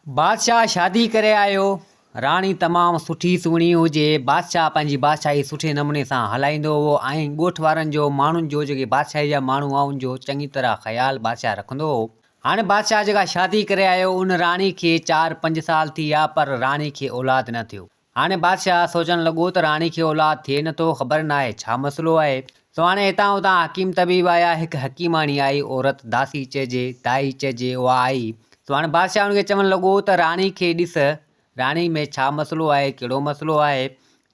بادشاهه شادي ڪري آيو. راڻي تمام سٺي سهڻي هجي. بادشاهه پنهنجي بادشاهي سٺي نموني سان هلائيندو هو ۽ ڳوٺ وارن جو ماڻهن جو جيڪي بادشاهي جا ماڻهو هئا ان جو چڱي طرح خيال بادشاهه رکندو هو. هاڻي بادشاهه جيڪا شادي ڪري آيو ان راڻي کي چار پنج سال ٿي ويا پر راڻي کي اولاد نه ٿيو. هاڻي بادشاهه سوچڻ لڳو ته راڻي کي اولاد ٿئي نٿو، خبر ناهي ڇا مسئلو آهي. سو هاڻي هتان هتان حڪيم طبيب آيا، هڪ حڪيماڻي آئي، عورت، داسي چئجي، دائي چئجي، اها آئي. سو هاڻي بادشاهه ان کي چوڻ لڳو ته راڻي کي ڏس، راڻي ۾ ڇا مسئلو آهي، ڪهڙو مسئلو آهي،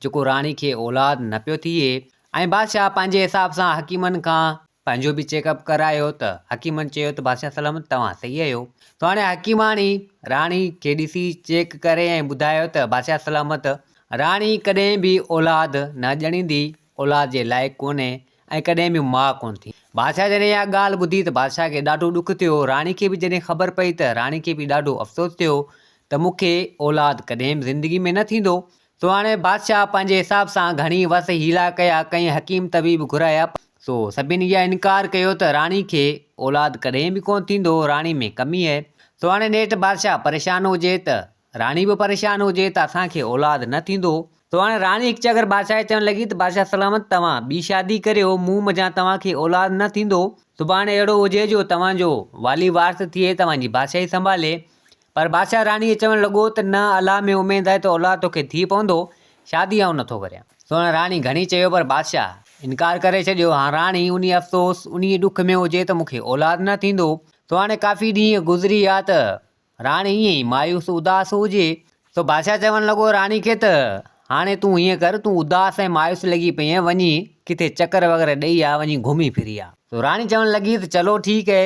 جيڪو راڻي کي اولاد نه پيو ٿئي. ۽ بادشاهه پنهنجي حساب سان حڪيمن کان پنهنجو به چيڪ اپ ڪرايو ته حڪيمن چيو ته بادشاهه سلامت توهان صحيح آهيو. سو هاڻي حڪيماڻي راڻي کي ڏسي چيڪ ڪري ۽ ٻڌايو ته بادشاهه سلامت راڻي ڪڏهن به اولاد نه ڄڻيندي، اولاد جي لائق ڪونهي ۽ ڪڏهن به ماء ڪونه ٿيندي. بادشاهه جڏهن اها ڳالهه ٻڌي ته بادشاهه کي ڏاڍو ڏک ٿيو. راڻي کي به جڏهن خبر پئي ته راڻي کي به ڏاڍو افسوس ٿيو ته مون کي اولاد ڪڏهن به زندگي ۾ نه ٿيندو. سو هاڻي بادشاهه پنهنجي حساب سان گهڻي وس حيلا ڪيا، ڪئين حڪيم طبيب گهرايا، سو سڀني اها انڪار ڪيو ته راڻي کي اولاد ڪڏهن به ڪونه ٿيندو، راڻي ۾ ڪمي اهي. سو هاڻي نيٺ بادشاهه پريشان هجي ته راڻي به پريشان هجي ته اسان کي اولاد نه ٿيندو. سو هاڻي راڻي هڪ چڪر بادشاهه کي چوڻ لڳي ته بادشاهه سلامت توهان ٻي شادي ڪريو، مون منجهان توهان کي اولاد نه ٿيندو، سڀاڻي اهڙو هجي جو توهان جو والي وارث ٿئي توهان جي بادشاهي سنڀالي. پر بادشاهه راڻيء کي چوڻ لڳو ته نه الله ۾ اميد آهي ته اولاد توکي ٿي پوندو، شادي آئون نٿو ڪريان. سو هاڻ راڻي گهڻي چيو پر بادشاهه انڪار ڪري ڇڏيو. هاڻ راڻي انهيء افسوس، انهيء ڏک ۾ هجي ته مون کي اولاد نه ٿيندو. سو هاڻي ڪافي ڏينهن گذري ويا ته راڻي ائين ئي مايوس اداس هجي. سو بادشاهه چوڻ لڳو راڻي کي ته هاڻي تون هيئن ڪر، تون اداس ۽ مايوس لڳي پئي آهين، وڃي ڪٿي چڪر وغيره ڏئي آ، وڃي گهمي ڦري آ. سو راڻي چوڻ لڳي ته چلو ٺيڪ هي.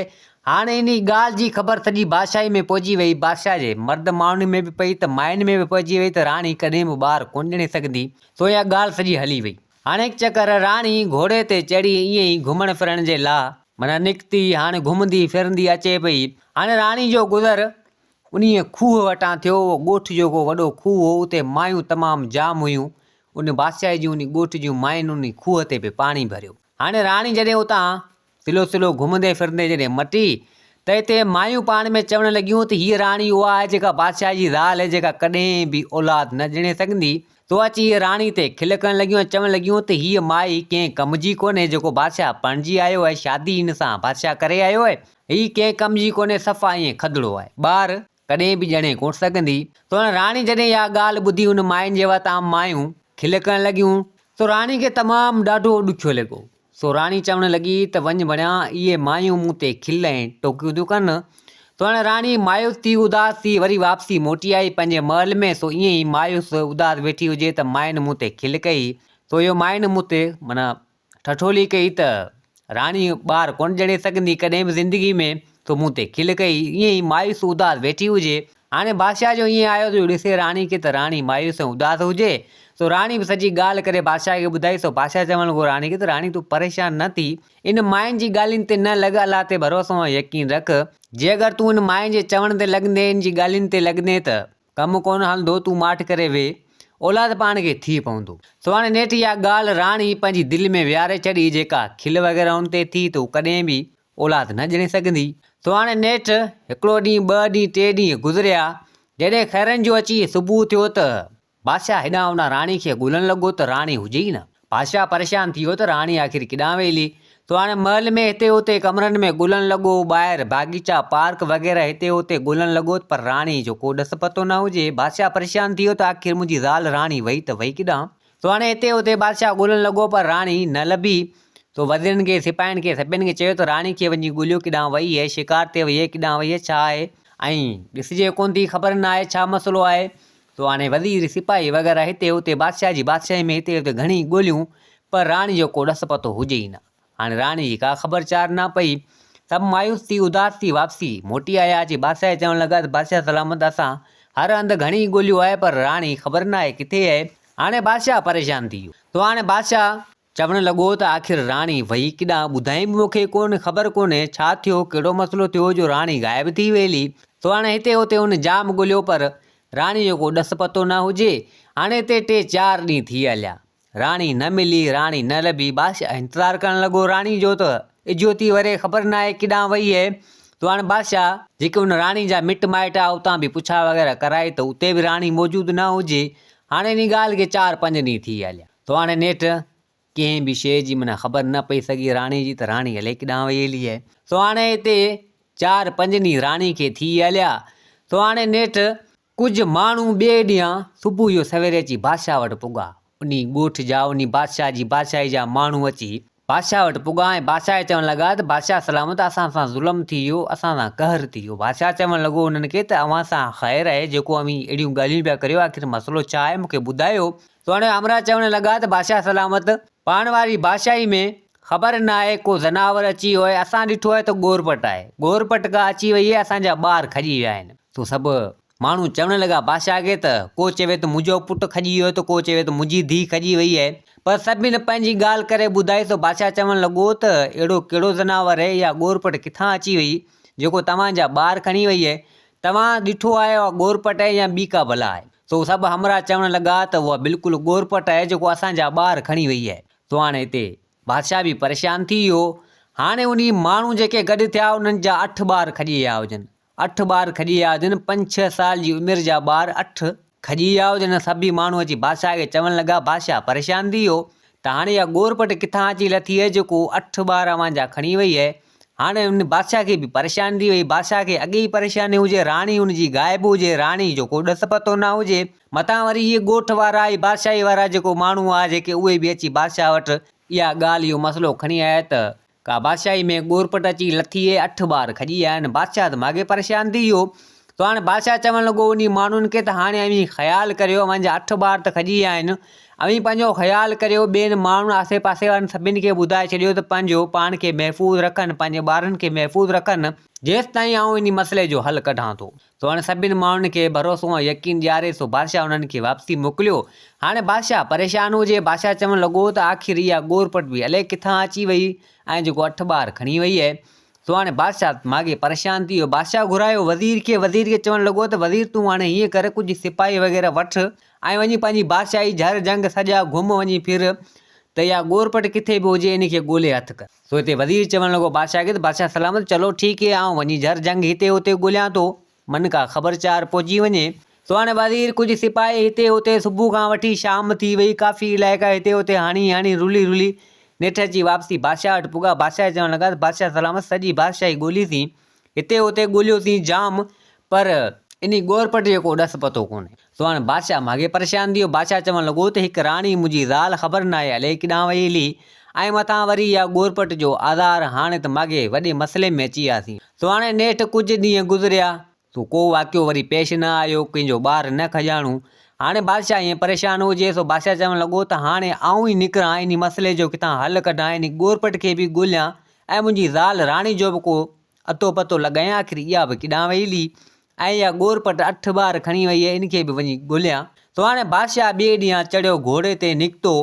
هاڻي انهي ڳالهه جي خبر سڄي بادشاهي ۾ پهچي وئي. بادشاهه جي مرد ماڻهن ۾ به پئي ته ماين ۾ به پهچي وئي ته راڻي ڪڏهن به ٻار ڪونه ڄڻي سگهندي. سو اها ڳالهه سڄي هلي وئي. هاڻي هڪ چڪر راڻي گهوڙي تي چڙهي ائين ئي گهمڻ ڦرڻ جي لا معنيٰ نڪتي. هاڻي گهمندي ڦرندي اچي پئي. هاڻي راڻي جو گذر انهيء کوهه وٽان ٿيو. اهو ڳوٺ جو ڪو وڏو کوهه هو. اتي مايون تمام جام هيون. ان بادشاهي جون انهي ڳوٺ جون ماين انهي کوهه تي پئي پاڻي ڀريو. هاڻي راڻي جڏهن اتان سلو سلو گهمندي ڦرندي جڏهن مٽي ته اتي مايون پاڻ ۾ چوڻ لڳيون ته هيء راڻي اها آهي جيڪا بادشاهه جي زال آهي جيڪا ڪڏهن به اولاد نه ڄڻي سگهندي. سو اچي هيء راڻي تي کل ڪرڻ لڳيون ۽ چوڻ لڳيون ته هيء مائي ڪنهن ڪم جي ڪونهي جيڪو بادشاهه پرڻجي آيو آهي شادي هن سان بادشاهه ڪري آيو آهي هي ڪنهن ڪم جي ڪونهي صفا ائين کدڙو آهي ٻار ڪڏهن به ڄڻي ڪونه سگهندي. سو هاڻي راڻي جڏهن اها ڳالهه ٻڌي ان ماين جي واتان مايون کل ڪرڻ لڳيون. سو راڻي کي تمام ڏاڍو ڏکيو لڳو. سو راڻي چوڻ لڳي ته وڃ ڀڻيا اهي مايون مون تي کل ۽ ٽوڪيون ٿيون ڪن. سو هاڻي راڻي مايوس ٿي اداس ٿي وري واپسي موٽي آئي پنهنجي محل ۾ سو ائين ئي مايوس اداس ويٺي هجي ته ماين مون تي کل ڪئي. سو اهو ماين مون تي معنيٰ ٺٺولي ڪئي ته راڻي ٻار ڪونه ڄڻي سگهندي ڪڏهن به زندگي ۾، سو مون تي کل ڪئي. ائين ئي مايوس اداس ويٺي هجي. هاڻي بادشاهه جو ائين آيو جو ڏسي راڻي کي ته راڻي مايوس ۽ اداس هجي. سو راڻي به سڄي ڳالهه ڪري بادشاهه کي ٻڌائي. سو بادشاهه چوڻ لڳو راڻي کي ته راڻي تون پريشان نه ٿي. ان ماين جي ڳالهين تي نه لڳ الله تي ڀروسو ۽ يقين رک. جي اگر تون ان ماين جي چوڻ تي لڳندين ان جي ڳالهين تي لڳندين ته ڪم ڪونه هلندو، تون ماٺ ڪري ويهه، اولاد پاڻ کي ٿي پوندو. سو هاڻي نيٺ اها ڳالهه راڻي پنهنجي دل ۾ ويهاري ڇڏي، جيڪا کل وغيره ان تي ٿي ته هو ڪڏهن به اولاد نه ڄڻي سگهندي. سو هاڻي نيٺ هڪڙو ڏينهن، ٻه ڏينهن، ٽي ڏينهن گذريا. جڏهن خيرن جو اچي صبح ٿيو ته بادشاهه هيڏانهن هوڏانهن راڻي کي ڳولڻ لڳو ته راڻي هجي ئي نه. بادشاهه پريشان ٿي ويو ته راڻي آخر ڪيڏانهن ويلي؟ سو هاڻي محل ۾ هتي هتي ڪمرن ۾ ڳولڻ لڳو، ٻاهر باغيچا، پارڪ وغيره هتي هتي ڳولڻ لڳو پر راڻي جو ڪو ڏس پتو نه هجي. بادشاهه پريشان ٿي ويو ته آخر منهنجي زال راڻي وئي ته وئي ڪيڏانهن؟ سو هاڻي هتي هتي بادشاهه ڳولڻ لڳو پر راڻي نه لڀي. سو وزيرن کي، سپاهين کي، سڀني کي چيو ته راڻي کي وڃي ڳوليو ڪيڏانهن وئي اهي، شڪار تي وئي اهي، ڪيڏانهن وئي اهي، ڇا آهي؟ ۽ ڏسجي ڪونه ٿي، خبر نه آهي ڇا مسئلو آهي؟ سو هاڻي وزير، سپاهي وغيره هتي هتي بادشاهه جي بادشاهي ۾ هتي هتي گهڻي ڳوليون، پر راڻي جو ڪو ڏس پتو هجي ئي نه. هاڻي راڻي جي ڪا خبر چار نه پئي. سڀ مايوس ٿي اداس ٿي واپسي موٽي آيا. اچي بادشاهه کي چوڻ لڳا ته بادشاهه سلامت اسان هر هنڌ گهڻي ڳوليو آهي پر راڻي خبر ناهي ڪٿي آهي. هاڻي بادشاهه پريشان ٿي ويو. سو هاڻي بادشاهه چوڻ لڳو ته آخر راڻي وئي ڪيڏانهن ٻڌائين به مون کي ڪونه، خبر ڪونهي ڇا ٿيو، ڪهڙو مسئلو ٿيو جو راڻي غائب ٿي ويلي. سو هاڻي هتي هتي هن جام ڳوليو پر راڻي جو ڪو ڏس پتو نه هجي. هاڻي هتي ٽي چار ڏينهن ٿي هليا. راڻي نه ملي، راڻي نه لڀي. بادشاهه انتظار ڪرڻ لڳو راڻي جو ته اجهو ٿي وري خبر ناهي ڪيڏانهن وئي اهي. تو هاڻي بادشاهه جيڪي ان راڻي جا مٽ مائٽ آ اتان به پڇا وغيره ڪرائي ته اتي به راڻي موجود نه هجي. هاڻي انهي ڳالهه کي چار پنج ڏينهن ٿي هليا. تو هاڻي نيٺ ڪنهن به شيء جي معنيٰ خبر نه پئي سگهي راڻي جي ته راڻي الائي ڪيڏانهن وئي هلي آهي. سو هاڻي هتي چار پنج ڏينهن راڻي کي ٿي هليا. سو هاڻي نيٺ ڪجهه ماڻهو ٻئي ڏينهن صبح جو سويري اچي بادشاهه وٽ پڳا. انهي ڳوٺ جا، انهي بادشاهه جي بادشاهي جا ماڻهو اچي بادشاهه وٽ پڳا ۽ بادشاهه کي چوڻ لڳا ته بادشاهه سلامت اسان سان ظلم ٿي ويو، اسان سان قهر ٿي ويو. بادشاهه چوڻ لڳو انهن کي ته اوهان سان خير آهي جيڪو اوهين اهڙيون ڳالهيون پيا ڪريو آخر مسئلو ڇا آهي مون کي ٻڌايو. سو هاڻي همراهه چوڻ لڳا ته بادشاهه سلامت پاڻ واري بادشاهي ۾ خبر ناهي ڪو زناور اچي ويو آهي، اسان ڏٺو آهي ته ڳورپٽ آهي، ڳورپٽ ڪا اچي وئي آهي، اسان جا ٻار کڄي ويا آهن. سو سڀ ماڻهو چوڻ لڳا بادشاهه کي ته ڪو چوي ته منهنجو پٽ کڄي ويو ته ڪو چوي ته منهنجي ڌيء کڄي وئي آهي، پر سڀني پنهنجي ڳالهه ڪري ٻڌائي، سو بادشاهه چوڻ لڳو ته اهڙو ڪهڙو زناور آهي، اها ڳورپٽ ڪٿان اچي وئي، جيڪو توهان جا ٻار کڻي وئي آهي، توهان ڏٺو آهي اها ڳورپٽ آهي يا ٻي ڪا بلا آهي؟ سو سڀ همراهه چوڻ لڳا ته اها بلڪل ڳورپٽ آهي جيڪو اسان جا ٻار کڻي وئي آهي. سو هاڻي هتي بادشاهه به پريشان ٿي ويو. هاڻي انهي ماڻهو جيڪي گڏ ٿيا انهن جا اٺ ٻار کڄي ويا هجن. اٺ ٻار کڄي ويا هجن، پنج ڇهه سال جي عمر جا ٻار اٺ کڄي ويا هجن. سڀ ئي ماڻهو اچي بادشاهه کي چوڻ لڳا. بادشاهه پريشان ٿي ويو ته هاڻي اها ڳورپٽ ڪٿان اچي لٿي آهي جيڪو اٺ ٻار اوهان جا کڻي وئي آهي. هاڻي ان بادشاهه کي به پريشاني ٿي وئي. بادشاهه کي اڳي ئي پريشاني هجي، راڻي ان جي غائب هجي، راڻي جو ڪو ڏس پتو نه هجي. متان وري اهي ڳوٺ وارا، اهي بادشاهي وارا جيڪو ماڻهو هئا جيڪي اهي به اچي بادشاهه وٽ اها ڳالهه، اهو مسئلو کڻي آيا ته ڪا بادشاهي ۾ ڳورپٽ اچي لٿي اهي اٺ ٻار کڄي آيا آهن. بادشاهه ته ماڳهين پريشان ٿي ويو. سو هاڻي بادشاهه چوڻ لڳو انهي ماڻهن کي ته هاڻي اوهين خيال ڪريو، اوهان جا اٺ ٻار ته کڄي ويا آهن، اوهين پنهنجو خيال ڪريو، ٻين ماڻهن آسي پاسي وارن سڀني کي ٻڌائي ڇڏيو ته پنهنجو پاڻ کي محفوظ رکن، پنهنجي ٻارن کي محفوظ رکن، جيستائين آئون انهي مسئلي جو حل ڪڍان ٿو. سو هاڻي سڀني ماڻهن کي ڀروسو ۽ يقين ڏياري سو بادشاهه انهن کي واپسي موڪليو. هاڻي بادشاهه پريشان هجي، بادشاهه چوڻ لڳو ته آخر اها ڳورپٽ به الائي ڪٿان اچي وئي ۽ جيڪو اٺ ٻار کڻي وئي آهي. سو هاڻي بادشاهه ماڳهين پريشان ٿي ويو. بادشاهه گهرايو وزير کي، وزير کي چوڻ لڳو ته وزير تون هاڻي هيئن ڪر ڪجهه سپاهي وغيره وٺ ۽ وڃي پنهنجي بادشاهي جهر جهنگ سڄا گهم وڃي ڦر ته اها ڳورپٽ ڪٿي به هجي ان کي ڳولي هٿ ڪر. سو هتي وزير چوڻ لڳو بادشاهه کي ته بادشاهه سلامت چلو ٺيڪ هي آئون وڃي جهر جهنگ هتي هتي ڳوليان ٿو من ڪا خبر چار پهچي وڃي. سو هاڻي وزير ڪجهه سپاهي هتي هتي صبح کان وٺي شام ٿي وئي ڪافي علائقا هتي هتي هڻي هڻي رلي رلي نيٺ اچي واپسي بادشاهه وٽ پڳا. بادشاهه چوڻ لڳا ته بادشاهه سلامت سڄي بادشاهي ڳوليسين هتي هتي ڳوليوسين جام پر انهي ڳورپٽ جو ڪو ڏس پتو ڪونهي. سو هاڻي بادشاهه ماڳهين پريشان ٿي ويو. بادشاهه چوڻ لڳو ته هڪ راڻي منهنجي زال خبر ناهي الائي ڪيڏانهن وئي هلي ۽ مٿان وري اها ڳورپٽ جو آزار هاڻي ته ماڳهين وڏي مسئلي ۾ اچي وياسين. سو هاڻي نيٺ ڪجهه ڏينهن گذريا. سو ڪو واقعو وري پيش نه آيو، ڪنهن جو ٻار نه کڄاڻو. هاڻي بادشاهه ائين پريشان هجي، سو بادشاهه چوڻ لڳو ته هاڻي آئون ئي نڪران، انهي مسئلي جو ڪٿان حل ڪڍان، انهي ڳورپٽ کي به ڳوليان ۽ منهنجي زال راڻي جو به ڪو اتو پتو لڳايان، آخر اها به ڪيڏانهن وئي هلي ۽ اها ڳورپٽ اٺ ٻار کڻي وئي آهي، ان کي به وڃي ڳوليان. سو هاڻي بادشاهه ٻئي ڏينهن چڙهيو گهوڙي تي نڪتو.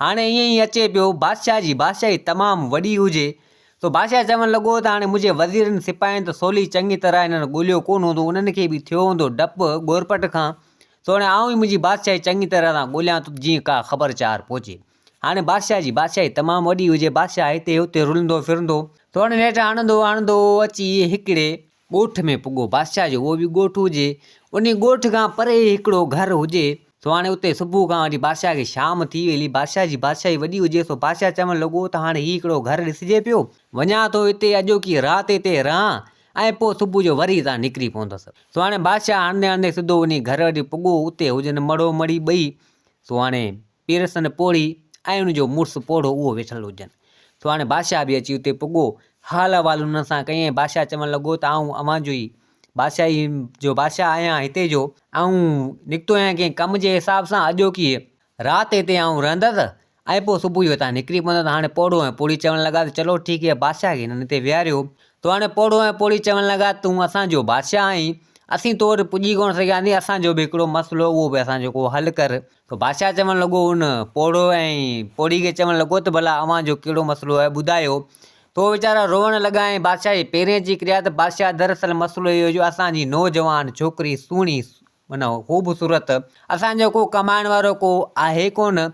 هاڻي ائين ئي اچي پيو، بادشاهه جي بادشاهي تمام وڏي هجي، سو بادشاهه چوڻ لڳو ته هاڻي منهنجي وزيرن سپاهين ته سولي چڱي طرح هنن ڳوليو ڪونه هوندو، انهن کي به ٿيو هوندو ڊپ ڳورپٽ کان، سو هاڻي آئون ئي منهنجي بادشاهي چڱي طرح سان ڳوليان ٿو ته جيئن ڪا خبر چار پهچي. هاڻي بادشاهه جي بادشاهي تمام وڏي هجي، بادشاهه هتي هتي رلندو ڦرندو، سو هاڻي نيٺ هڻندو هڻندو اچي هڪڙي ڳوٺ ۾ پڳو. بادشاهه جو اهو به ڳوٺ هجي. انهي ڳوٺ کان پري هڪڙو گهر هجي. سو هاڻي اتي صبح کان وٺي بادشاهه کي شام ٿي ويلي. بادشاهه جي بادشاهي وڏي هجي. سو بادشاهه چوڻ لڳو ته هاڻي هي هڪڙو گهر ڏسجي پيو. وڃان ٿو اتي اڄوڪي رات اتي رهان ۽ پوء صبح جو وري هتان نڪري پوندس. سو هاڻي بادشاهه هڻندي هڻندي سڌو انهي گهر وٽ پڳو. اتي هجن مڙهو مڙهي ٻئي. سو هاڻي پيرسن پوڙهي ۽ ان جو مڙس پوڙهو اهو ويٺل هجن. سو هاڻي بادشاهه به اچي اتي پڳو. حال احوال انهن سان ڪيائين. بادشاهه چوڻ لڳو ته آئون اوهان جو ئي بادشاهي جو بادشاهه آهيان هتي جو. آئون نڪتو آهيان ڪنهن ڪم جي حساب سان اڄوڪي رات هتي آئون رهندس ۽ پوء صبح جو هتان نڪري پوندس. هاڻي پوڙهو ۽ پوڙهي چوڻ لڳا ته چلو ٺيڪ هي. بادشاهه کي هنن هتي ويهاريو. تو هاڻي پوڙهو ۽ پوڙهي چوڻ لڳا تون اسان جو بادشاهه آهين. اسين تو وٽ پڄي ڪونه سگهياسين. اسان جو به هڪڙو مسئلو اهو به اسان جو ڪو حل ڪر. ته بادشاهه چوڻ لڳو ان پوڙهو ۽ پوڙهي کي چوڻ لڳو ته ڀلا اوهان جو ڪهڙو مسئلو آهي ٻڌايو. ته اهي ويچارا روئڻ لڳا ۽ بادشاهه جي پيرين اچي ڪريا ته بادشاهه دراصل مسئلو اهو جو اسان جي نوجوان ڇوڪري سهڻي معنيٰ خوبصورت اسان جو ڪو ڪمائڻ وارو ڪو آهي ڪونه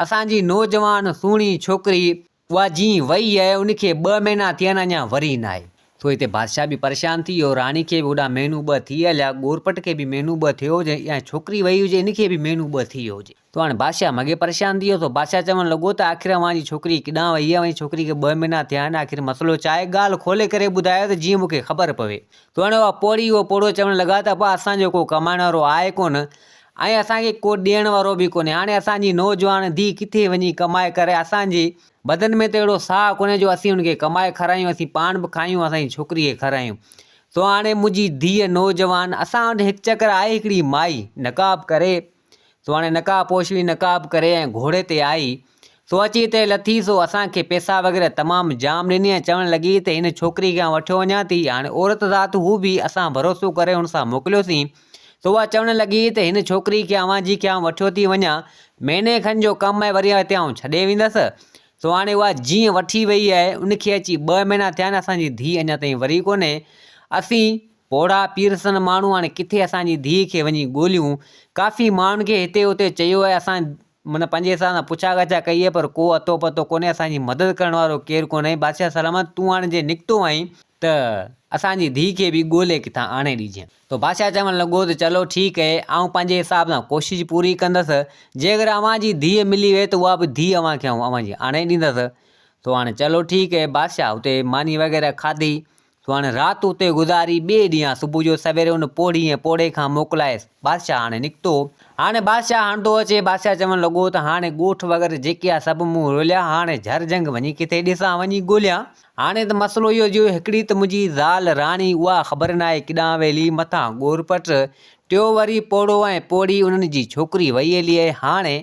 اسان جي نوجوان سهڻي ڇوڪري اها جيئن وئي آهي ان کي ٻه مهينا ٿيا آهن اڃا وري ناهي. سو هتي بادشاهه به پريشان ٿي ويو، راڻي کي به هوڏانهن مهينو ٻه ٿي هليا، ڳورپٽ کي به مهينو ٻه ٿيو هجي يا ڇوڪري وئي هجي ان کي به مهينو ٻه ٿي ويو هجي. سو هاڻي بادشاهه مڳي پريشان ٿي ويو، سو بادشاهه چوڻ لڳو ته آخر اوهان جي ڇوڪري ڪيڏانهن وئي آهي، اوهان جي ڇوڪري کي ٻه مهينا ٿيا آهن، آخر مسئلو ڇا آهي، ڳالهه کولي ڪري ٻڌايو ته جيئن مون کي خبر پوي. سو هاڻي اها پوڙهي اهو پوڙهو چوڻ لڳا ته ابا اسان جو ڪو ڪمائڻ وارو آهي ڪونه ۽ اسان کي ڪو ڏيڻ وارو به ڪونهي، هاڻي اسان جي نوجوان ڌيء ڪٿي وڃي ڪمائي ڪري، اسان جي بدن ۾ ته اهڙو ساهه ڪونهي جو اسين هن کي ڪمائي کارايون، اسين پاڻ به کايون، اسان جي ڇوڪري کي کارايون. سو هاڻي منهنجي ڌيء نوجوان اسان وٽ هڪ چڪر آئي هڪڙي مائي نقاب ڪري، سو هاڻي نقاب پوش هئي، نقاب ڪري ۽ گهوڙي تي آئي، سو اچي هتي لٿي، سو اسان کي پئسا وغيره تمام جام ڏني ۽ چوڻ لڳي ته هن ڇوڪري کي آئون وٺيو وڃان ٿي. هاڻي عورت ذات هو به اسان ڀروسو ڪري هن سان موڪليوسين. سو اها چوڻ لڳي ته هن ڇوڪري کي اوهان جي کي آئون وٺيو ٿي وڃان، مهيني کن جو ڪم آهي وري هتي آئون ڇڏي ويندس. سو هاڻي اها جيئن وٺي وئي آهي ان کي اچي ٻه مهينا ٿيا آهن اسان جي ڌيء اڃا تائين وري ڪونهي. اسين پوڙها پيرسن ماڻهو هاڻي ڪٿي اسان جي ڌيء کي وڃي ڳوليون. ڪافي ماڻهن کي هتي هتي چيو آهي اسان معنيٰ پنهنجي حساب سان پڇا ڳاڇا ڪئي آهي پر ڪو اتو پتو ڪونهي اسان جي مدد ڪرڻ وارو ڪير ڪونهي. بادشاهه سلامت تون هاڻي جي نڪتو آهين ته اسان جي ڌيء کي به ڳولي ڪٿان آڻي ڏجين. تو بادشاهه چوڻ لڳو ته چلو ٺيڪ اهي، آئون پنهنجي حساب سان ڪوشش پوري ڪندس، جيڪڏهن اوهان جي ڌيء ملي وئي ته اها به ڌيء اوهان کي آئون اوهان جي آڻي ڏيندس. سو هاڻي چلو ٺيڪ اهي، بادشاهه اتي ماني وغيره کاڌي، سو هاڻي رات اتي گذاري، ٻئي ڏينهن صبح جو سويري ان پوڙهي ۽ پوڙهي کان موڪلائي بادشاهه هاڻي نڪتو. هاڻي بادشاهه هڻندو اچي، بادشاهه چوڻ لڳو ته هاڻي ڳوٺ وغيره جيڪي آ سڀ مون روليا، هاڻي جهر جهنگ وڃي ڪٿي ڏسان، وڃي ڳوليان. هاڻي ته مسئلو اهو جو هڪڙي ته منهنجي زال راڻي اها خبر ناهي ڪيڏانهن ويلي، مٿان ڳورپٽ، ٽيو وري پوڙهو ۽ پوڙهي انهن جي ڇوڪري وئي هلي ۽ هاڻي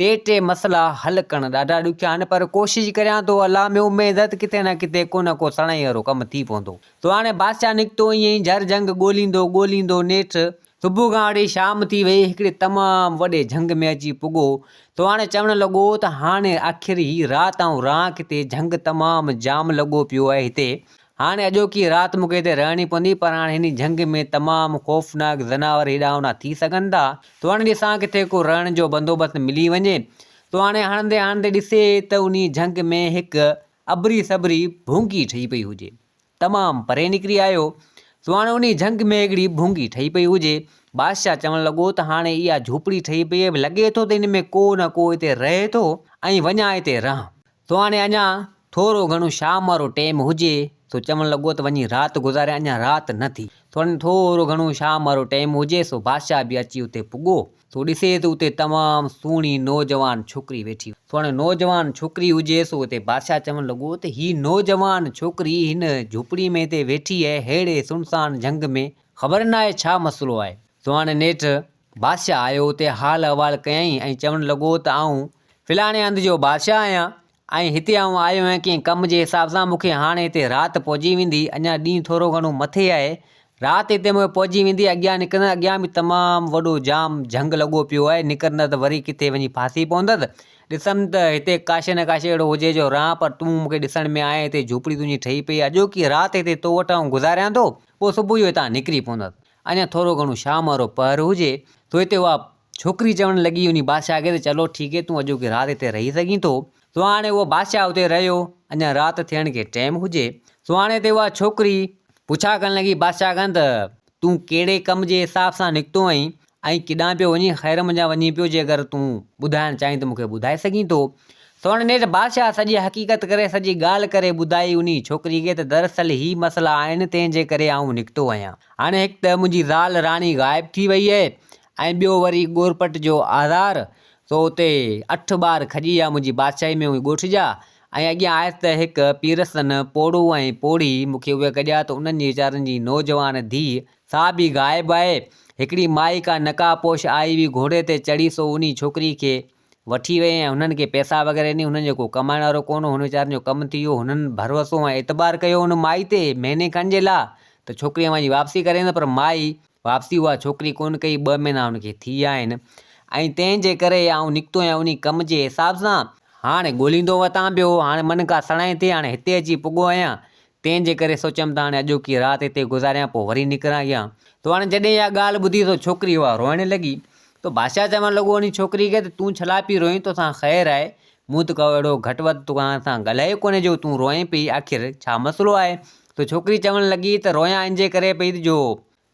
ٽي ٽي مسئلا حل ڪرڻ ڏاڍا ڏکيا آهن پر ڪوشش ڪريان ٿو الله ۾ اميد ته ڪٿي نه ڪٿي ڪو نه ڪو سڻائي وارو ڪم ٿي پوندو. سو هاڻي بادشاهه نڪتو ائين ئي جهر جهنگ ڳوليندو ڳوليندو نيٺ صبح کان وٺي شام ٿي وئي، هڪڙي تمام وڏي جهنگ ۾ اچي پڳو. سو هاڻي چوڻ لڳو ته هاڻي آخر هي رات آئون رهان ڪٿي، جهنگ تمام جام لڳو پيو آهي هتي. هاڻي اڄوڪي رات مون کي هتي رهڻي پوندي، پر هاڻي هن جهنگ ۾ تمام خوفناڪ زناور هيڏانهن هوڏانهن ٿي سگهن ٿا. سو هاڻي ڏسان ڪٿي ڪو رهڻ جو بندوبست ملي وڃي. سو هاڻي هڻندي هڻندي ڏسي ته انهي جهنگ ۾ هڪ اڀري سڀري ڀونگي ٺهي پئي هجي. تمام پري نڪري آيو. سو هاڻي انهي جهنگ ۾ هڪڙي ڀونگي ٺهي پئي هجي. بادشاهه چوڻ لڳو ته هاڻي اها جهوپڙي ٺهي پئي آهي، لڳي ٿو ته ان ۾ ڪو نه ڪو هتي رهي ٿو ۽ وڃان هتي رهان. سو هاڻي اڃا ٿورو گهڻو شام وارو ٽيم هجي، سو چوڻ لڳو ته وڃي رات گذاريان، اڃا رات نه ٿي. سو هاڻي ٿورو گهڻو شام وارو ٽيم هجي، سو بادشاهه به اچي اتي پڳو. سو ڏسي ته اتي تمام سهڻي نوجوان ڇوڪري ويٺي هئي. سو هاڻي نوجوان ڇوڪري هجي سو اتي بادشاهه چوڻ لڳو ته هي نوجوان ڇوڪري هن جهوپڙي ۾ هتي ويٺي آهي ههڙي سنسان جهنگ ۾ خبر ناهي ڇا مسئلو آهي. سو هاڻي نيٺ بادشاهه آيو اتي حال احوال ڪيائين ۽ چوڻ لڳو ته آئون فلاڻي هنڌ جو بادشاهه آهيان ۽ هتي آئون آيو آهيان ڪنهن ڪم جي حساب سان مون کي هاڻي هتي رات پئجي ويندي اڃا ڏينهن ٿورو گهڻو مٿي آهي رات هتي مون کي پئجي ويندي اڳيان نڪرندس اڳيان به تمام وڏو جام جهنگ لڳو پيو آهي نڪرندس ته وري ڪٿي وڃي ڦاسي پوندس ڏسم ته هتي ڪاشي نه ڪاشي اهڙو هجي جو رهان پر تون مون کي ڏسڻ ۾ آئين هتي جهوپڙي تنهنجي ٺهي پئي آهي اڄوڪي رات هتي تو وٽ آئون گذاريان ٿو پوء صبح جو هتان نڪري پوندس اڃا ٿورو گهڻو شام وارو پهر هجي ٿو هتي اها ڇوڪري چوڻ لڳي انهي بادشاهه کي ته چلو ٺيڪ هي تون اڄوڪي رات هتي رهي سگهين ٿو. سو هاڻي اهو بادشاهه اتي رهيو. اڃا رات ٿيڻ کي ٽيم هجي. سو هاڻي هتي اها ڇوڪري پڇا ڪرڻ لڳي بادشاهه کان ته تون ڪهڙي ڪم جي حساب سان نڪتو آهين ۽ ڪيڏانهن پيو وڃين خير منجهان وڃين پيو جيڪر تون ٻڌائڻ چاهين ته مون کي ٻڌائي سگهين ٿو. سو هاڻي نيٺ بادشاهه سڄي حقيقت ڪري سڄي ڳالهه ڪري ٻڌائي انهي ڇوڪري کي ته دراصل هي مسئلا آهن تنهن جي ڪري آئون نڪتو آهيان. هاڻي هڪ ته منهنجي زال راڻي غائب ٿي وئي آهي ۽ ٻيو وري ڳورپٽ جو آزار، سو اتي اٺ ٻار کڄي ويا منهنجي بادشاهي ۾ اهي ڳوٺ جا، ۽ اڳيان آيس ته هڪ پيرسن پوڙهو ۽ پوڙهي مون کي اهي گڏيا ته انهن جي ويچارن جي نوجوان ڌيء سا به غائب آهي. هڪڙي مائي ڪا نقاب پوش آئي هئي گهوڙي تي چڙهي سو انهي ڇوڪري کي وٺي وئي ۽ هنن کي پئسا وغيره ڏني هنن جو ڪو ڪمائڻ وارو ڪونه هو هن ويچارن جو ڪم ٿي ويو هنن ڀروسو ۽ اعتبار ڪيو ان مائي تي مهيني کن جي لا ته ڇوڪري اوهان جي واپسي ڪري ايندس پر مائي واپسي اها ڇوڪري ڪونه ڪئي ٻه مهينا هن کي ٿي ويا آهن ۽ تنهن جي ڪري آئون نڪتو آهيان انهي ڪم جي حساب سان هاڻي ڳوليندو وتان پيو هاڻي من ڪا سڻائي ٿئي هاڻي هتي اچي پڳو آهيان تنهن جي ڪري سوچيم ته هاڻي اڄوڪي رات هتي گذاريان پوء وري نڪران اڳيان. تو هاڻي جڏهن اها ڳالهه ٻڌي سو ڇوڪري اها روئڻ لڳي. تو بادشاهه چوڻ لڳو انهي ڇوڪري کي ته تون ڇلا پئي روئين توسان خير آهي. مون ته ڪو اهڙو گهٽ وڌ توکان سان ڳالهايو ڪونهي جو تون روئين پئي آخر ڇا مسئلو آهي؟ ته ڇوڪري چوڻ لڳي ته رويان ان جي ڪري پئي جو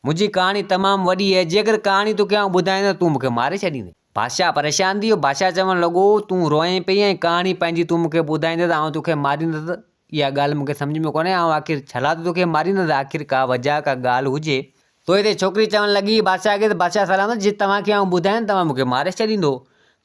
منهنجي ڪهاڻي تمام وڏي آهي، جيڪر ڪهاڻي توکي آئون ٻڌائيندس تون مون کي ماري ڇڏيندين. بادشاهه پريشان ٿي ويو، بادشاهه چوڻ لڳو، تون روئين پئي ۽ ڪهاڻي پنهنجي تون مون کي ٻڌائيندين ته آئون توکي ماريندس، اها ڳالهه مون کي سمجهه ۾ ڪونهي، آئون آخر ڇلا ٿو توکي ماريندس، آخر ڪا وجهه ڪا ڳالهه هجي. تو هتي ڇوڪري چوڻ لڳي بادشاهه کي ته بادشاهه سلامت جي توهان کي آئون ٻڌايان توهان مون کي ماري ڇڏيندو.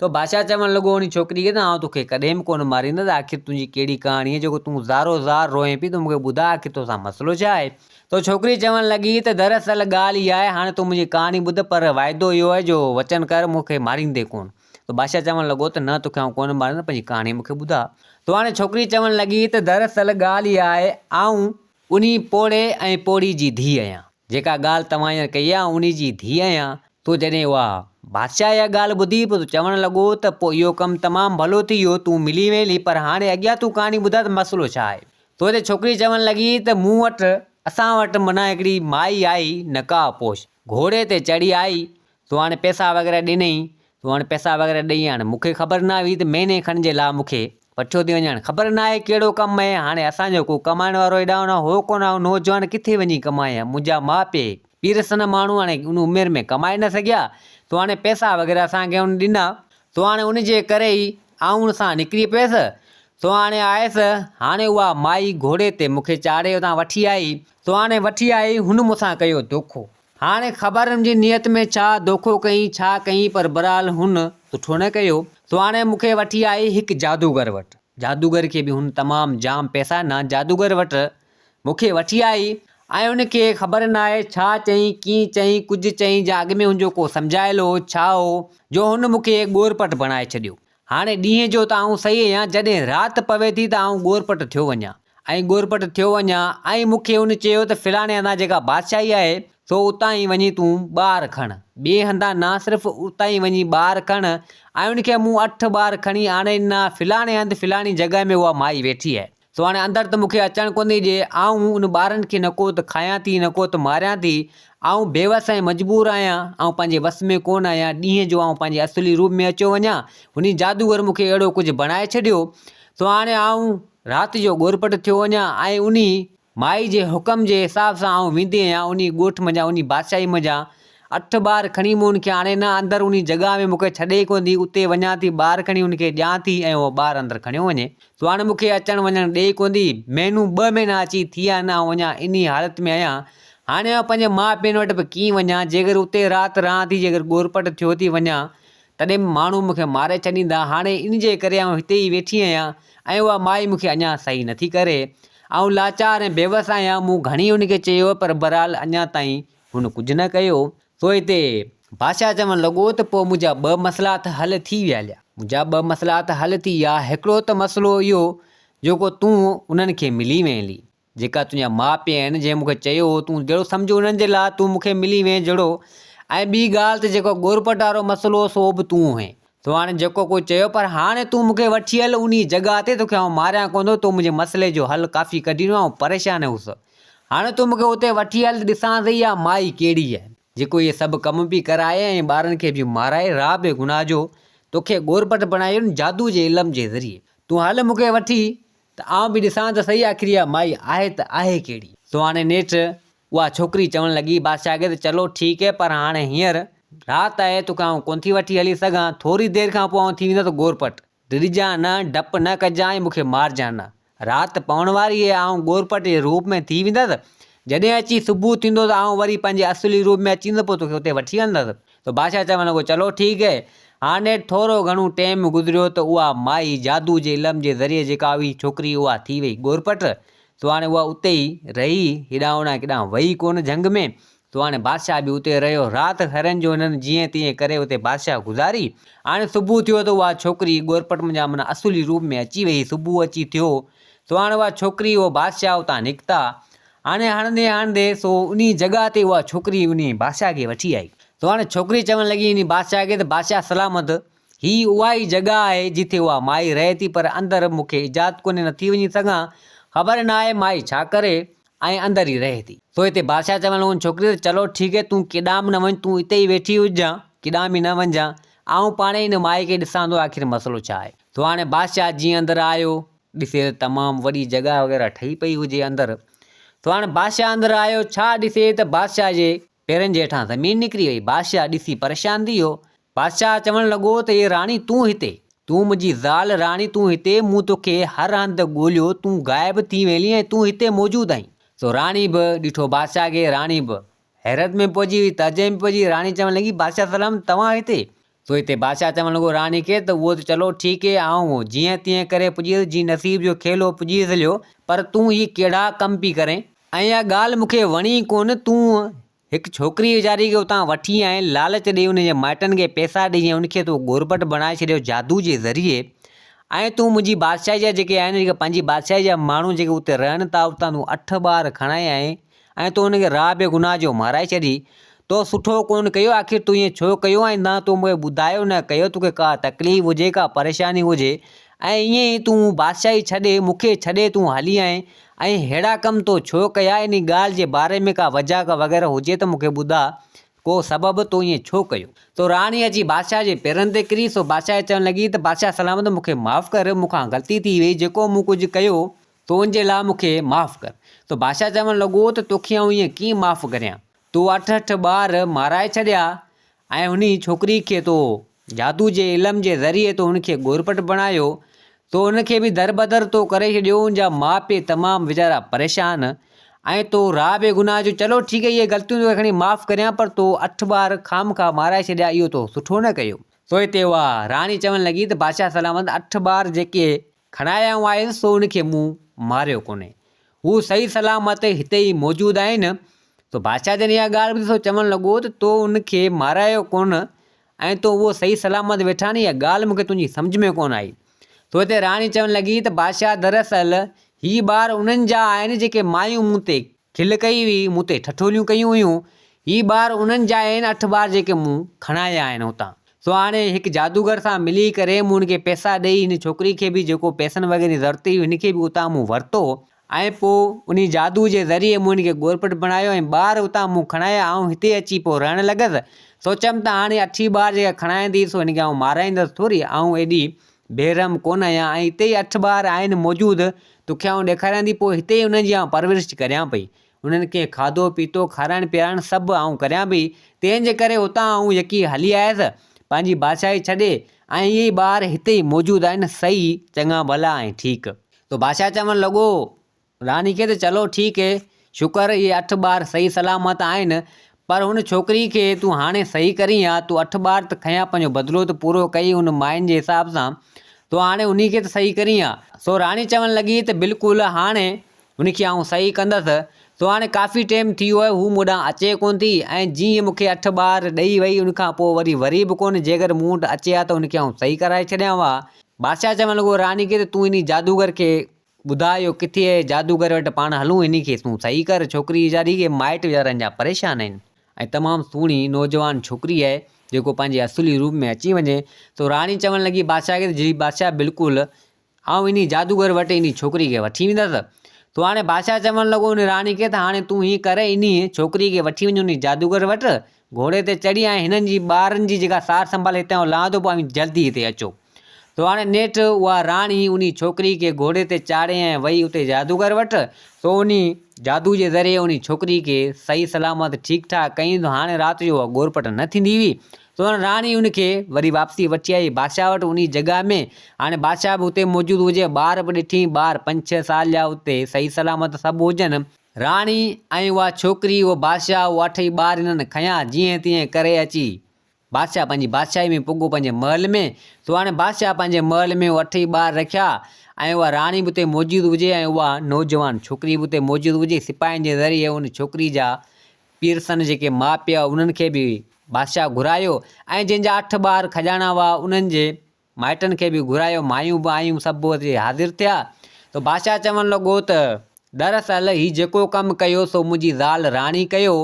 تو بادشاهه چوڻ لڳو انهي ڇوڪري کي ته آئون توکي ڪڏهن به ڪونه ماريندس آخر تنهنجي ڪهڙي ڪهاڻي آهي جيڪو تون زارو زار روئين پئي تون مون کي ٻڌاء آخر توسان مسئلو ڇا آهي. تو ڇوڪري چوڻ لڳي ته دراصل ڳالهه اها آهي هاڻي تون منهنجي ڪهاڻي ٻڌ پر واعدو اهو آهي جو وچن ڪر مون کي ماريندين ڪونه. تو بادشاهه چوڻ لڳو ته نه توکي آئون ڪونه ماريندس پنهنجي ڪهاڻي مون کي ٻڌاء. تو هاڻي ڇوڪري چوڻ لڳي ته دراصل ڳالهه اها آهي آئون انهي پوڙهي ۽ پوڙهي جي ڌيء آهيان. جيڪا ڳالهه توهان هينئر ڪئي آهي، آئون انهي جي ڌيء آهيان. تو جڏهن اها بادشاهه اها ڳالهه ٻڌي، پوء چوڻ لڳو ته پوء اهو ڪم تمام ڀلو ٿي ويو، تون ملي ويندين، پر هاڻي اڳيان تون ڪهاڻي ٻڌاء ته مسئلو ڇا آهي؟ تو تي ڇوڪري چوڻ لڳي ته مون وٽ، اسان وٽ معنيٰ هڪڙي مائي آئي، نقاب پوش، گهوڙي تي چڙهي آئي، سو هاڻي پئسا وغيره ڏنئين، سو هاڻي پئسا وغيره ڏئي هاڻي مون کي خبر نه هئي ته مهيني کن جي لاء مون کي وٺيو ٿي وڃي هاڻي خبر نه آهي ڪهڙو ڪم آهي هاڻي اسان جو ڪو ڪمائڻ وارو هيڏانهن هوڏانهن هو ڪونه آئون نوجوان ڪٿي وڃي ڪمايان منهنجا ماء پيء پيرسن ماڻهو هاڻي ان عمر ۾ ڪمائي نه سگهيا سو هاڻي پئسا وغيره اسان کي هن ڏنا سو هاڻي ان جي ڪري ئي آئون ان سان نڪري پيس سو هاڻي آيس هاڻي اها مائي گهوڙي تي مون کي چاڙهي اتان وٺي آئي سو هاڻي وٺي آئي هن مون سان ڪيو دوکو. هاڻي خبر هن جي نيت ۾ ڇا دوکو ڪيائين ڇا ڪيائين پر بھرحال هن سٺو نه ڪيو. سو هاڻي مون کي وٺي آئي هڪ جادوگر وٽ. جادوگر کي به هن تمام جام پئسا ڏنا. جادوگر وٽ مون کي وٺي آئي ۽ هن کي خبر ناهي ڇا چيائين ڪيئن چيائين ڪجهه چيائين جا اڳ ۾ هن جو ڪو سمجهايل هو ڇا هو جو هن مون کي ڳورپٽ بڻائي ڇڏيو. هاڻي ڏينهن جو ته آئون صحيح آهيان، جڏهن رات پوي ٿي ته آئون ڳورپٽ ٿيو وڃان ۽ ڳورپٽ ٿيو وڃان ۽ مون کي ان چيو ته فلاڻي هنڌان جيڪا بادشاهي آهي سو اتان ئي وڃي تون ٻار کڻ، ٻئي هنڌان نه صرف اتان ئي وڃي ٻار کڻ ۽ ان کي مون اٺ ٻار کڻي آڻي ڏنا، فلاڻي هنڌ فلاڻي جڳهه ۾ اها مائي ويٺي آهي. سو هاڻي اندر ته مون کي اچڻ ڪونه ٿي ڏئي. آئون ان ٻارن کي نڪو ته کايان ٿي نڪو ته ماريان ٿي. آئون بيوس ۽ مجبور آهيان. آئون پنهنجي وس ۾ ڪونه آهيان. ڏينهن جو آئون پنهنجي اصلي روپ ۾ اچيو وڃان. هني جادوگر مون کي اهڙو ڪجهه بڻائي ڇڏيو. سو هاڻي آئون رات جو ڳورپٽ ٿيو وڃان ۽ انهي مائي جي حڪم جي حساب سان آئون ويندي آهيان. انهي ڳوٺ منجهان انهي بادشاهي منجهان اٺ ٻار کڻي مون ان کي آڻي نه اندر انهي جڳهه ۾ مون کي ڇڏي ئي ڪونه ٿي. اتي وڃان ٿي ٻار کڻي ان کي ڏيان ٿي ۽ اهو ٻار اندر کڻيو وڃي. سو هاڻي مون کي اچڻ وڃڻ ڏئي ڪونه ٿي. مهينو ٻه مهينا اچي ٿي ويا آهن، آئون اڃا انهيء حالت ۾ آهيان. هاڻي آئون پنهنجي ماء پيئن وٽ به ڪيئن وڃان؟ جيڪر اتي رات رهان ٿي، جيڪر ڳورپٽ ٿيو ٿي وڃان، تڏهن به ماڻهو مون کي ماري ڇڏيندا. هاڻي ان جي ڪري آئون هتي ئي ويٺي آهيان ۽ اها مائي مون کي اڃا صحيح نٿي ڪري. آئون لاچار ۽ بيوس آهيان. مون گهڻي هن کي چيو، پر بهرحال اڃا تائين هن ڪجهه نه ڪيو. سو هتي بادشاهه چوڻ لڳو ته پوء منهنجا ٻه مسئلا ته حل ٿي ويا هليا. منهنجا ٻه مسئلا ته حل ٿي ويا، هڪڙو ته مسئلو اهو جيڪو تون انهن کي ملي وئين هلي، جيڪا تنهنجا ماء پيء آهن، جنهن مون کي چيو هو تون جهڙو سمجهه انهن جي لاء تون مون کي ملي وئين جهڙو ۽ ٻي ڳالهه ته جيڪو ڳورپٽ وارو مسئلو هو سو به تون هئين. سو هاڻي جيڪو ڪجهه چيو پر هاڻي تون مون کي وٺي هل انهي جڳهه تي توکي آئون ماريان ڪونه ٿو، تو منهنجي مسئلي جو حل ڪافي ڪڍي ڏنو آئون پريشان هوس. هاڻي تون مون کي اتي وٺي هل ته ڏسان ته اها مائي ڪهڙي آهي، جيڪو اهي سڀ ڪم پئي ڪرائي ۽ ٻارن کي پئي مارائي، راهه بي گناهه جو توکي ڳورپٽ بڻائي ان جادو جي علم جي ذريعي. تون هل مون کي وٺي ته آئون به ڏسان ته سهي آخر اها مائي آهي ته آهي ڪهڙي. سو هاڻي نيٺ اها ڇوڪري چوڻ لڳي بادشاهه کي ته چلو ٺيڪ آهي پر هاڻي هينئر رات آهي توکي آئون ڪونه ٿي وٺي هلي سگهان، ٿوري دير کان پوء آئون ٿي ويندس ڳورپٽ. ڊڄجان نه، ڊپ نه ڪجان ۽ مون کي مارجان نه. رات پوڻ واري آهي، آئون ڳورپٽ جي روپ ۾ ٿي ويندس. جڏهن اچي صبح ٿيندو ته آئون وري پنهنجي اصلي روپ ۾ اچي ويندس، پوء توکي اتي وٺي هلندس. ته بادشاهه چوڻ لڳو، چلو ٺيڪ آهي. هاڻ نيٺ ٿورو گهڻو ٽيم گذريو ته اها مائي جادو جي علم جي ذريعي جيڪا هئي ڇوڪري اها ٿي وئي ڳورپٽ. سو هاڻي اها اتي ئي رهي، هيڏانهن هوڏانهن ڪيڏانهن وئي ڪونه جهنگ ۾. سو هاڻي بادشاهه به اتي رهيو. رات خيرن جو هنن جيئن تيئن ڪري اتي بادشاهه گذاري. هاڻي صبح ٿيو ته اها ڇوڪري ڳورپٽ منجهان معنيٰ اصلي روپ ۾ اچي ويئي. صبح اچي ٿيو سو هاڻي اها ڇوڪري اهو بادشاهه اتان نڪتا. هاڻي هڻندي هڻندي سو انهي جڳهه تي اها ڇوڪري انهي بادشاهه کي وٺي آئي. سو هاڻي ڇوڪري چوڻ لڳي انهي بادشاهه کي ته بادشاهه سلامت هي اها ئي جڳهه آهي جتي اها مائي رهي ٿي پر اندر مون کي اجازت ڪونهي نٿي وڃي سگهان. خبر ناهي مائي ڇا ڪري. ۽ اندر ئي رهي ٿي. سو هتي بادشاهه چوڻ لڳو ان ڇوڪري ته چلو ٺيڪ هي تون ڪيڏانهن به نه وڃ تون اتي ئي ويٺي هججان ڪيڏانهن به نه وڃجان آئون پاڻهي ان مائي کي ڏسان ٿو آخر مسئلو ڇا آهي. سو هاڻي بادشاهه جيئن اندر آيو ڏسي ته تمام وڏي جڳهه وغيره ٺهي پئي هجي اندر. سو هاڻ بادشاهه اندر آيو، ڇا ڏسي ته بادشاهه جي پيرن جي هيٺان زمين نڪري وئي. بادشاهه ڏسي پريشان ٿي ويو. بادشاهه چوڻ لڳو ته اي راڻي تون هتي؟ تون منهنجي زال راڻي تون هتي؟ مون توکي هر هنڌ ڳوليو، تون غائب ٿي ويلين ۽ تون هتي موجود آهين. سو راڻي به ڏٺو بادشاهه کي، راڻي به حيرت ۾ پئجي وئي، تعجب ۾ پئجي وئي. راڻي چوڻ لڳي بادشاهه سلامت توهان هتي؟ سو هتي بادشاهه چوڻ لڳو راڻي کي ته اهو ته چلو ٺيڪ هي آئون جيئن تيئن ڪري پڄيس جي نصيب جو کيل هو پڄيس هليو پر تون هي ڪهڙا ڪم پي ڪرين ۽ اها ڳالهه مون کي وڻي ڪونه تون هڪ ڇوڪري ويچاري کي اتان وٺي آئين لالچ ڏئي ان جي مائٽن کي پئسا ڏئي ۽ ان کي تو ڳورپٽ بڻائي ڇڏيو جادو جي ذريعي ۽ تون منهنجي بادشاهي جا جيڪي آهن جيڪي پنهنجي بادشاهي جا ماڻهو جيڪي اتي رهن ٿا اتان تون اٺ ٻار کڻائي آئين ۽ تو هن کي راهه بي گناهه جو مارائي ڇڏي. تو سٺو ڪونه ڪيو، آخر تو ائين ڇو ڪيو ۽ نه تو مون کي ٻڌايو نه ڪيو، توکي ڪا تڪليف هجي، ڪا پريشاني هجي ۽ ائين ئي تون بادشاهي ڇڏي، مون کي ڇڏي تون هلي آئين ۽ ههڙا ڪم تو ڇو ڪيا، انهي ڳالهه جي باري ۾ ڪا وجهه ڪا وغيره هجي ته مون کي ٻڌاء، ڪو سبب، تو ائين ڇو ڪيو؟ سو راڻي اچي بادشاهه جي پيرن تي ڪري، سو بادشاهه چوڻ لڳي ته بادشاهه سلامت مون کي معاف ڪر، مون کان غلطي ٿي وئي، جيڪو مون ڪجهه ڪيو، تون ان جي لاء مون کي معاف ڪر. ته بادشاهه چوڻ لڳو ته توکي آئون ائين ڪيئن معاف ڪريان؟ تو اٺ اٺ ٻار مارائي ڇڏيا ۽ انهي ڇوڪري کي تو جادو جي علم جي ذريعي تو ان کي ڳورپٽ بڻايو، تو ان کي به دربدر تو ڪري ڇڏيو، ان جا ماء پيء تمام ويچارا پريشان ۽ تو راء بي گناهه جو چلو ٺيڪ اهي غلطيون توکي کڻي معاف ڪريان پر تو اٺ ٻار خامخواه مارائي ڇڏيا اهو تو سٺو نه ڪيو. سو هتي اها راڻي چوڻ لڳي ته بادشاهه سلامت اٺ ٻار جيڪي کڻائي آئون آيس سو ان کي مون ماريو ڪونهي. هو صحيح سلامت هتي ئي موجود آهن. سو بادشاهه جڏهن اها ڳالهه ٻڌي سو چوڻ لڳو ته تو ان کي مارايو ڪونه ۽ تو اهو صحيح سلامت ويٺا آهن اها ڳالهه مون کي تنهنجي سمجهه ۾ ڪونه آئي. سو هتي راڻي چوڻ لڳي ته بادشاهه دراصل هي ٻار انهن جا آهن جيڪي مايون مون تي کل ڪئي هئي، مون تي ٺٺوليون ڪيون هيون. هي ٻار انهن جا آهن، اٺ ٻار جيڪي مون کڻايا آهن هتان. سو هاڻي هڪ جادوگر سان ملي ڪري مون هن کي پئسا ڏئي هن ڇوڪري کي به جيڪو پئسن وغيره جي ضرورت هئي هن کي به اتان مون ورتو ۽ پوء انهي جادو جي ذريعي مون هن کي ڳورپٽ بڻايو ۽ ٻار اتان مون کڻايا آئون هتي اچي پوء رهڻ لڳس. سوچيم ته هاڻي اٺ ئي ٻار جيڪا کڻايان ٿي سو هن کي آئون مارائيندس ٿوري آئون ايڏي بي رحم ڪونه آهيان ۽ هتي ئي اٺ ٻار آهن موجود، توکي آئون ڏيکاريان ٿي، پوء هتي ئي انهن جي آئون پرورش ڪريان پئي. انهن کي کاڌو پيتو، کارائڻ پيارڻ سڀ آئون ڪريان پئي. تنهن جي ڪري هتان آئون يڪي هلي آيس، پنهنجي بادشاهي ڇڏي ۽ اهي ئي ٻار هتي ئي موجود آهن، صحيح، چڱا ڀلا ۽ ٺيڪ. ته بادشاهه چوڻ لڳو، راڻي کي ته چلو ٺيڪ هي، شڪر اهي اٺ ٻار صحيح سلامت آهن، پر هن ڇوڪري کي تون هاڻي صحيح ڪرين ها، تون اٺ ٻار ته کنيا پنهنجو بدلو ته پورو ڪيئي ان ماين جي حساب سان، تون هاڻي انهي کي ته صحيح ڪرين ها. سو راڻي چوڻ لڳي ته بلڪل هاڻي هن کي آئون صحيح ڪندس، سو هاڻي ڪافي ٽيم ٿي ويو آهي هو مون ڏانهن اچي ڪونه ٿي ۽ جيئن مون کي اٺ ٻار ڏئي وئي ان کان پوء وري وري به ڪونه، جيڪر مون وٽ اچي ها ته هن کي آئون صحيح ڪرائي ڇڏيان ها. بادشاهه چوڻ لڳو راڻي کي ته تون انهي جادوگر کي ٻڌاء اهو ڪٿي آهي، جادوگر وٽ پاڻ هلون انهي کي تون صحيح ڪر، ڇوڪري ويچاري کي مائٽ ويچارن جا پريشان آهن ۽ تمام سهڻي نوجوان ڇوڪري آهي جيڪو پنهنجي اصلي روپ ۾ اچي وڃي سو راڻي چوڻ لڳي بادشاهه کي ته جي بادشاهه بلڪل آئون انهي جادوگر وٽ انهي ڇوڪري کي وٺي ويندس سو هاڻي بادشاهه چوڻ لڳو انهي راڻي کي ته هاڻي تون هيئن ڪر انهي ڇوڪري کي وٺي وڃ انهي جادوگر وٽ گهوڙي تي چڙهي ۽ هنن جي ٻارن جي جيڪا سار سنڀال هتي آئون لهان ٿو پوء اوهين جلدي هتي اچو. سو هاڻي نيٺ اها راڻي انهي ڇوڪري کي گهوڙي تي چاڙهي ۽ وئي اتي جادوگر وٽ. سو انهي جادو جي ذريعي انهي ڇوڪري کي صحيح سلامت ٺيڪ ٺاڪ ڪيائين. سو هاڻي رات جو اها ڳورپٽ نه ٿيندي هئي. سو هاڻي راڻي ان کي وري واپسي وٺي آئي بادشاهه وٽ انهي جڳهه ۾. هاڻي بادشاهه به اتي موجود هجي. ٻار به ڏٺئين ٻار پنج ڇهه سال جا اتي صحيح سلامت سڀ هجن. راڻي ۽ اها ڇوڪري اهو بادشاهه اهو اٺئي ٻار هنن کنيا جيئن تيئن ڪري اچي بادشاهه پنهنجي بادشاهي ۾ پڳو پنهنجي محل ۾، سو هاڻي بادشاهه پنهنجي محل ۾ اهي اٺئي ٻار رکيا ۽ اها راڻي به اتي موجود هجي ۽ اها نوجوان ڇوڪري به اتي موجود هجي. سپاهين جي ذريعي ان ڇوڪري جا پيرسن جيڪي ماء پيء انهن کي به بادشاهه گهرايو ۽ جنهن جا اٺ ٻار کڄاڻا هئا انهن جي مائٽن کي به گهرايو، مايون به آيون سڀ اتي حاضر ٿيا ته بادشاهه چوڻ لڳو ته دراصل هي جيڪو ڪم ڪيو سو منهنجي زال راڻي ڪيو،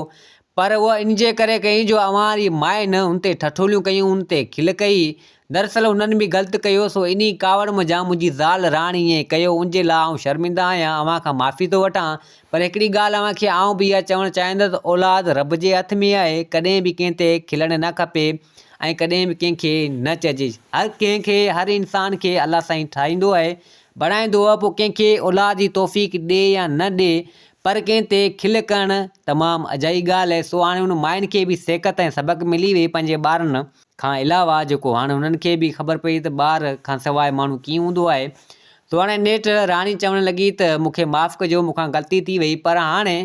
پر اهو ان جي ڪري ڪيائين جو اوهان واري ماين هن تي ٺٺوليون ڪيون، هن تي کل ڪئي، دراصل هنن به غلط ڪيو، سو انهي ڪاوڙ منجهان منهنجي زال راڻي ائين ڪيو، ان جي لاء آئون شرمنده آهيان، اوهان کان معافي ٿو وٺان، پر هڪڙي ڳالهه اوهان کي آئون به اها چوڻ چاهيندس ته اولاد رب جي هٿ ۾ آهي، ڪڏهن به ڪنهن تي کلڻ نه کپي ۽ ڪڏهن به ڪنهن کي نه چئجي. هر ڪنهن کي، هر انسان کي الله سائين ٺاهيندو آهي، بڻائيندو آهي، پوء ڪنهن کي اولاد جي توفيق ڏي يا نه ڏي، پر ڪنهن تي کل ڪرڻ تمام اجائي ڳالهه آهي. سو هاڻي ان ماين کي به سيکت ۽ سبق ملي وئي پنهنجي ٻارن کان علاوه جيڪو هاڻي انهن کي به خبر پئي ته ٻار کان سواء ماڻهو ڪيئن هوندو آهي. سو هاڻي نيٺ راڻي چوڻ لڳي ته مون کي معاف ڪجو مون کان غلطي ٿي وئي پر هاڻي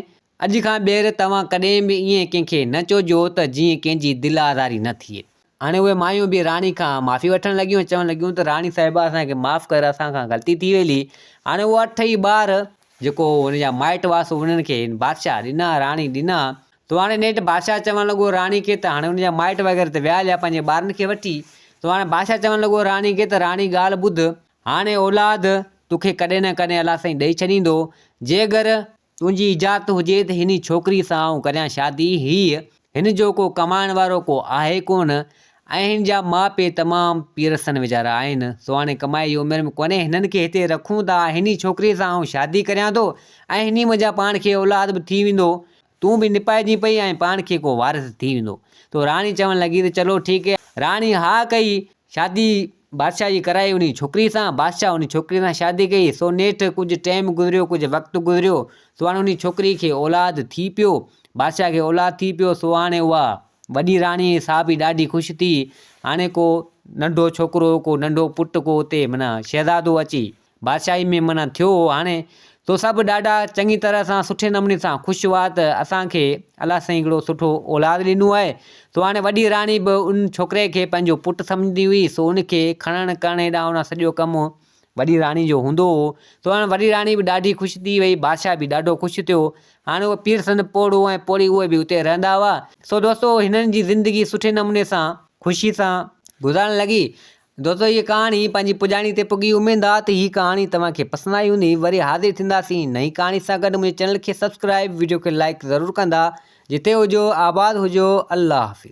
اڄ کان ٻيهر توهان ڪڏهن به ائين ڪنهن کي نه چئجو ته جيئن ڪنهن جي دل آزاري نه ٿئي. هاڻي اهي مايون به راڻي کان معافي وٺڻ لڳيون ۽ چوڻ لڳيون ته راڻي صاحبه اسان کي معاف ڪر اسان کان غلطي ٿي ويلي. هاڻي اهي اٺ ئي ٻار جيڪو هن جا مائٽ هئا سو انهن کي هن بادشاهه ڏنا راڻي ڏنا. تو هاڻي نيٺ بادشاهه چوڻ لڳو راڻي کي ته هاڻي ان جا مائٽ وغيره ته ويا هليا پنهنجي ٻارن کي وٺي. تو هاڻي بادشاهه چوڻ لڳو راڻي کي ته راڻي ڳالهه ٻڌ هاڻي اولاد توکي ڪڏهن نه ڪڏهن الله سائين ڏئي ڇڏيندو جيگر تنهنجي اجازت هجي ته هن ڇوڪري سان آئون ڪريان شادي، هيء هن جو ڪو ڪمائڻ وارو ڪو آهي ڪونه ۽ هن جا ماء پيء تمام پيرسن ويچارا آهن، سو هاڻي ڪمائي جي عمر ۾ ڪونهي، هنن کي هتي رکون ٿا، هن ڇوڪري سان آئون شادي ڪريان ٿو ۽ هن منجهان پاڻ کي اولاد به ٿي ويندو، تون به نپائجين پئي ۽ پاڻ کي ڪو وارث ٿي ويندو. تو راڻي چوڻ لڳي ته چلو ٺيڪ. راڻي ها ڪئي، شادي بادشاهه جي ڪرائي انهي ڇوڪري سان، بادشاهه انهي ڇوڪري سان شادي ڪئي، سو نيٺ ڪجهه ٽيم گذريو، ڪجهه وقت گذريو، سو هاڻي انهي ڇوڪري کي اولاد ٿي پيو، بادشاهه کي اولاد ٿي پيو، سو هاڻي اها وڏي راڻي سا به ڏاڍي خوش ٿي، هاڻي ڪو ننڍو ڇوڪرو، ڪو ننڍو پٽ ڪو اتي معنيٰ شهزادو اچي بادشاهي ۾ معنيٰ ٿيو هو هاڻي سو سڀ ڏاڍا چڱي طرح سان سٺي نموني سان خوش هئا ته اسان کي الله سائين هڪڙو سٺو اولاد ڏنو آهي سو هاڻي وڏي راڻي به ان ڇوڪري کي پنهنجو پٽ سمجهندي هئي سو ان کي کڻڻ ڪرڻ هيڏانهن هوڏانهن سڄو ڪم وڏي راڻي جو هوندو هو سو هاڻي وڏي راڻي به ڏاڍي خوش ٿي وئي بادشاهه به ڏاڍو خوش ٿيو هاڻي اهي پيرسن پوڙهو ۽ پوڙهي اهي به اتي رهندا هئا سو دوستو هنن جي زندگي سٺي نموني سان خوشي سان گذارڻ لڳي دوستو هيء ڪهاڻي پنهنجي پڄاڻي تي پڳي اميد آ ته هي ڪهاڻي توهان کي پسند آئي هوندي وري حاضر ٿينداسين نئين ڪهاڻي سان گڏ منهنجي چينل کي سبسڪرائب وڊيو کي لائيڪ ضرور ڪندا جتي هجو آباد هجو الله حافظ.